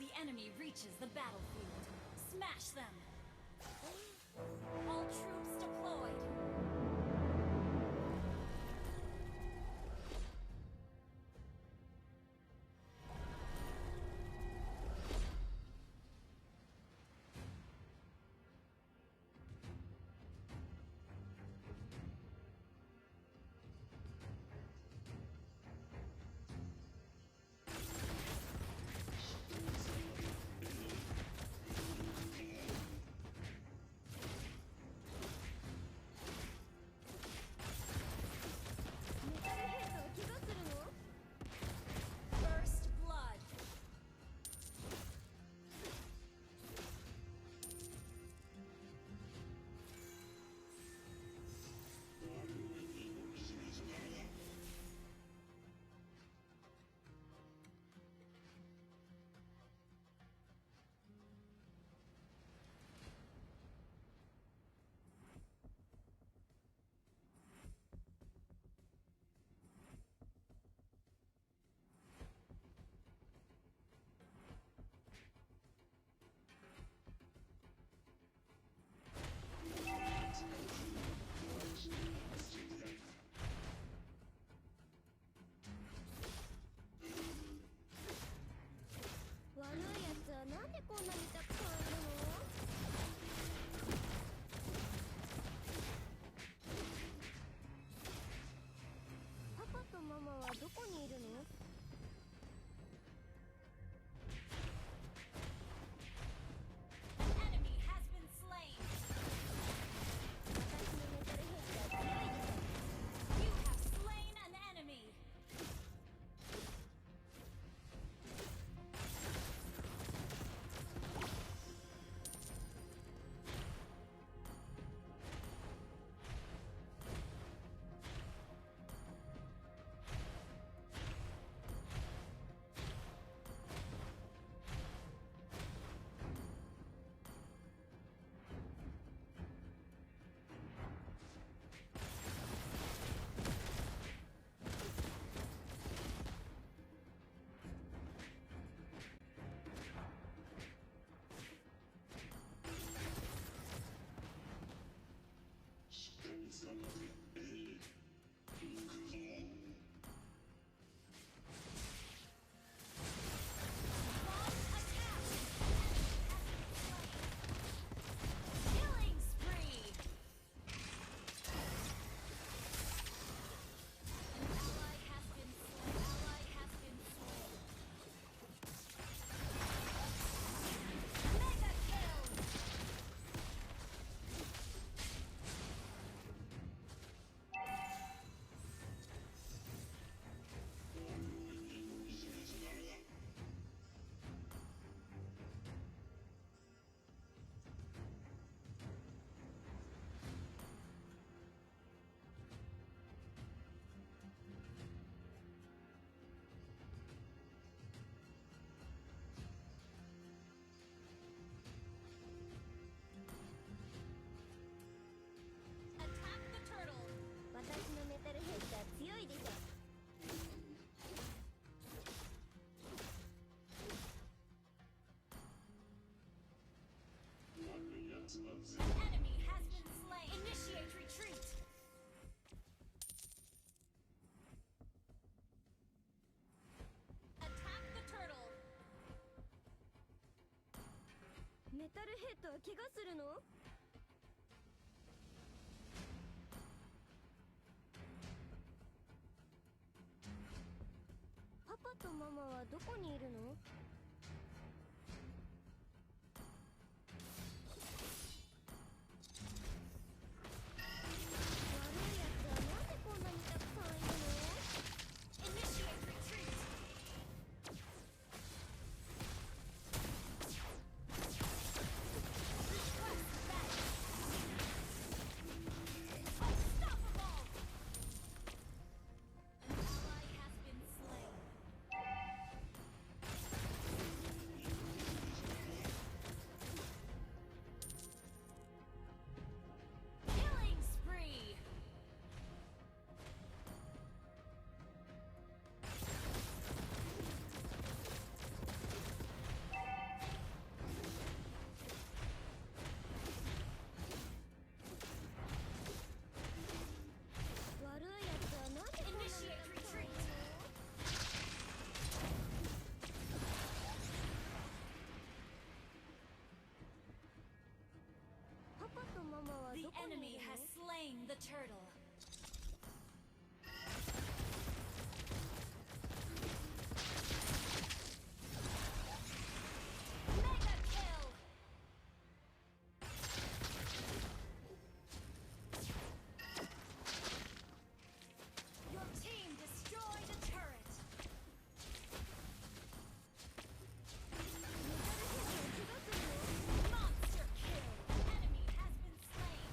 The enemy reaches the battlefield. Smash them! All troops deployed! メタルヘッドは怪我するの？ First blood! 悪いやつはなんでこんなにたくさんいるの？パパとママはどこにいるの？ An enemy has been slain! 私のメタルヘッドは強いでしょ。 You have slain an enemy! Launch attack! Enemy has been slain! Killing spree! An ally has been slain. Ally has been slain. Mega kill! Attack the turtle! 私のメタルヘッドは強いでしょ。 An enemy has been slain. Initiate retreat. Attack the turtle. メタルヘッドは怪我するの？パパとママはどこにいるの？悪いやつはなんでこんなにたくさんいるの？ Initiate retreat. Request backup. Unstoppable. An ally has been slain. turtle. Mega kill! Your team destroyed a turret. Monster kill. An enemy has been slain.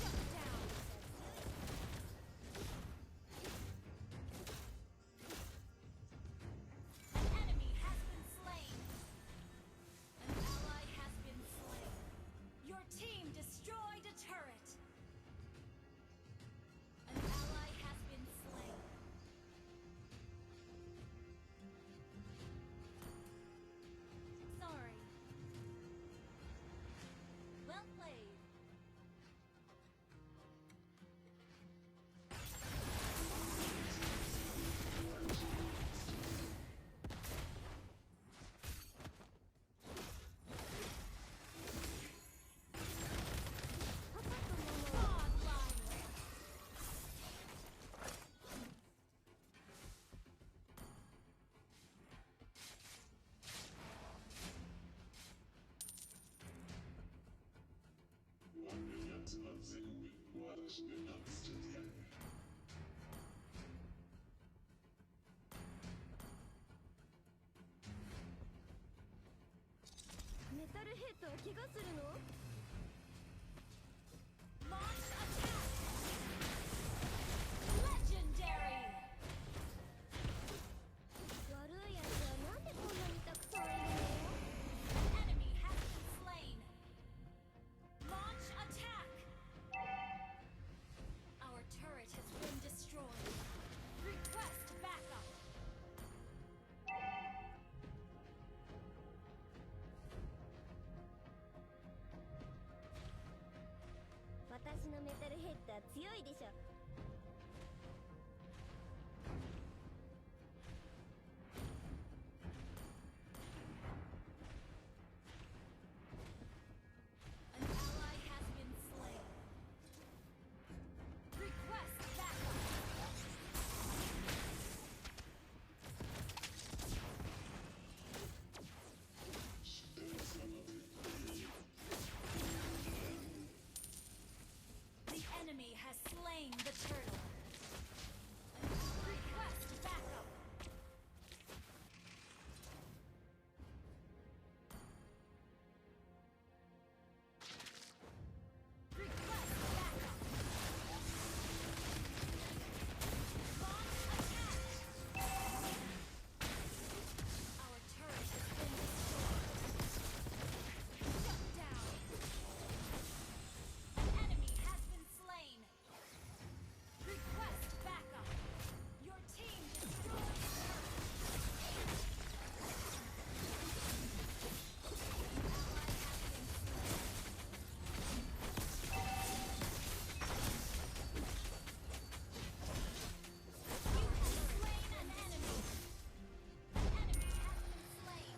Shut down. An enemy has been slain. An ally has been slain. Your team destroyed a turret. An ally has been slain. Sorry. Well played. パパとママは Godlike. メタルヘッドは怪我するの？ Launch attack. Legendary. 悪いやつはなんでこんなにたくさんいるの？ An enemy has been slain. Launch attack. Our turret has been destroyed. Request backup. 私のメタルヘッドは強いでしょ。 An ally has been slain. Request backup. The enemy has slain the turtle. Request backup. Request backup. Launch attack. Our turret has been destroyed. Shut down. An enemy has been slain. Request backup. Your team destroyed a turret. An ally has been slain. You have slain an enemy. An enemy has been slain.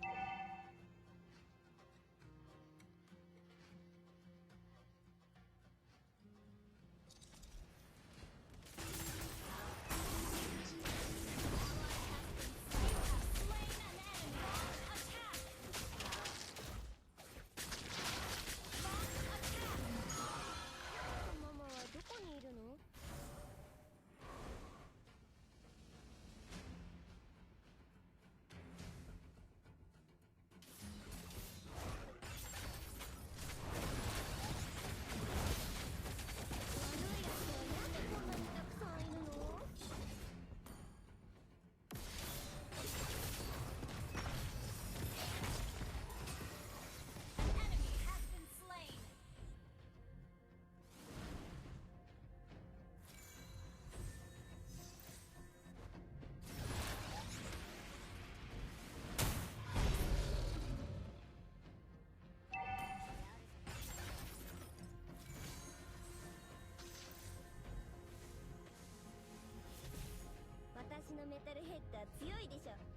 Ally has been slain. You have slain an enemy. Launch attack. Launch attack. パパとママはどこにいるの？悪いやつはなんでこんなにたくさんいるの？ An enemy has been slain. 私のメタルヘッドは強いでしょ。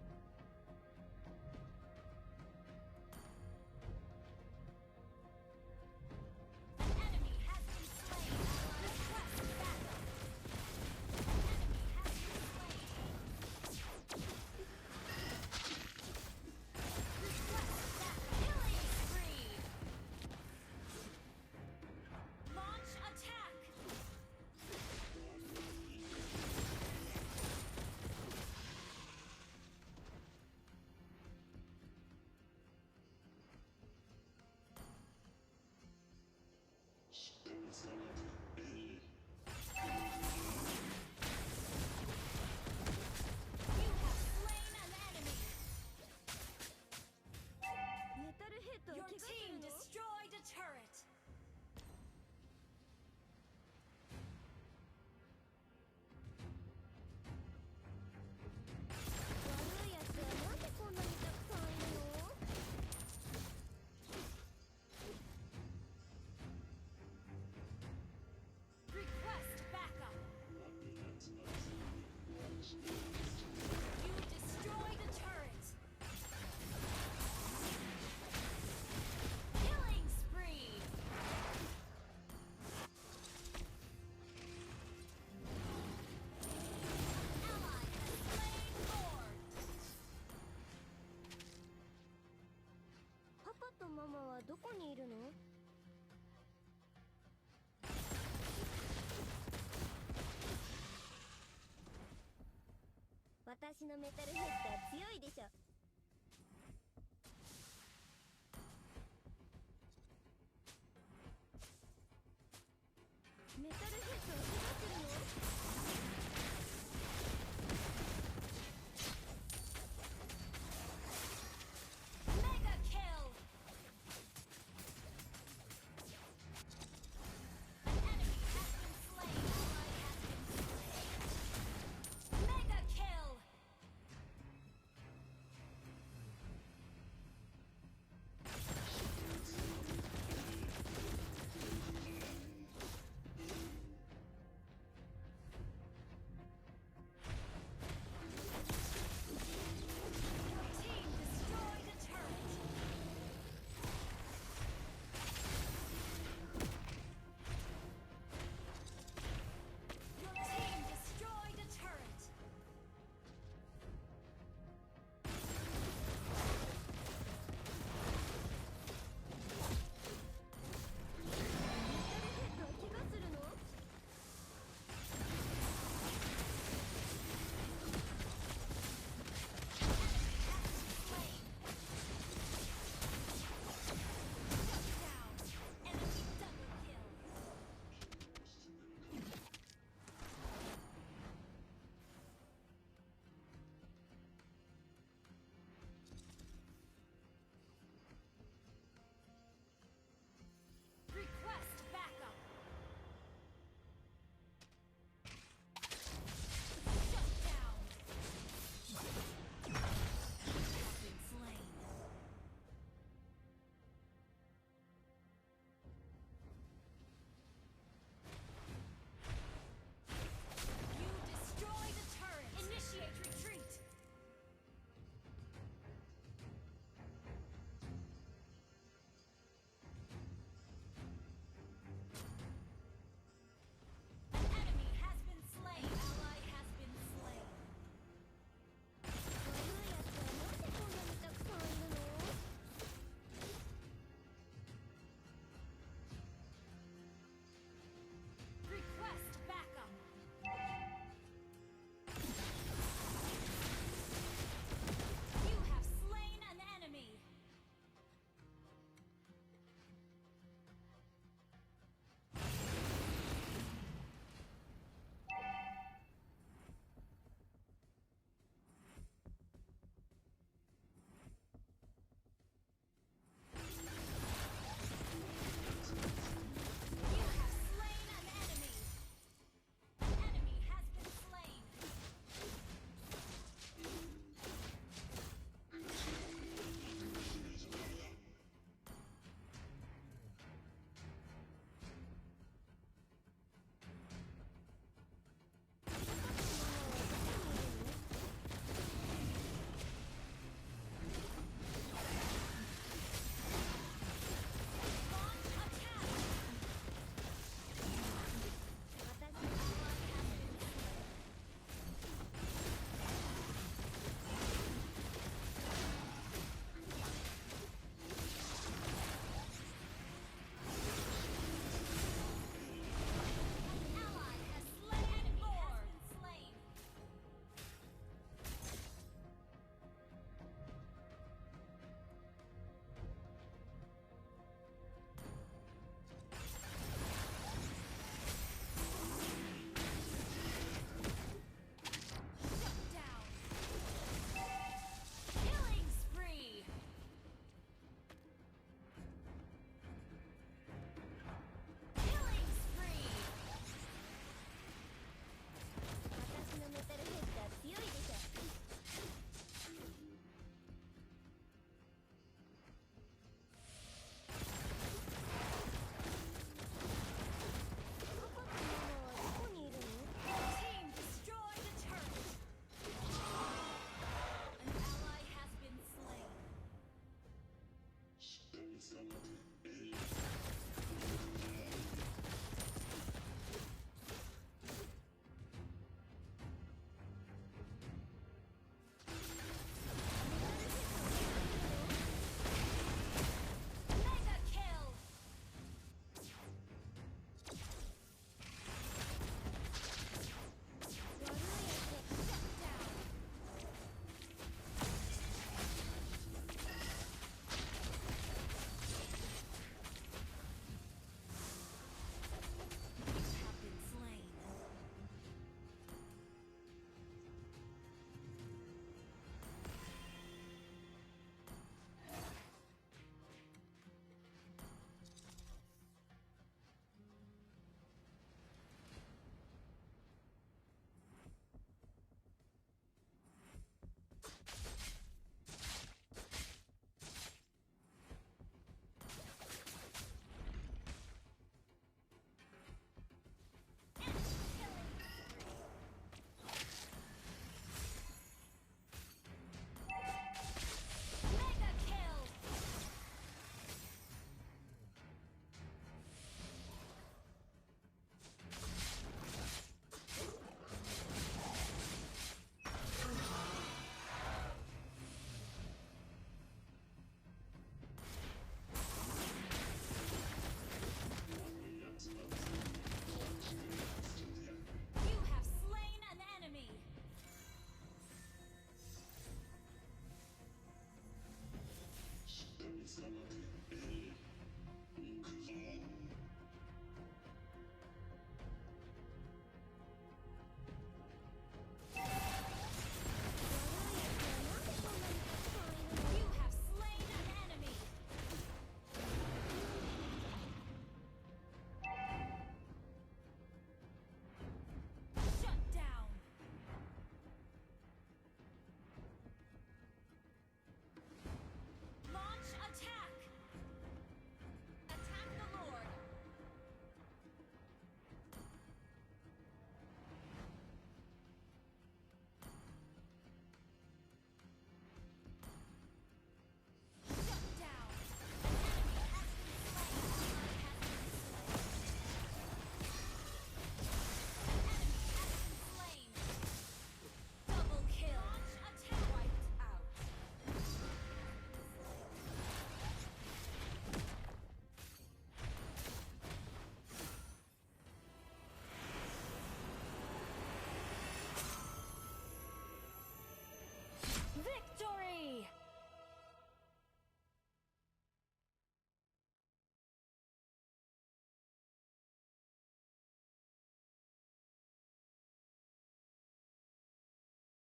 とママはどこにいるの？私のメタルヘッドは強いでしょ。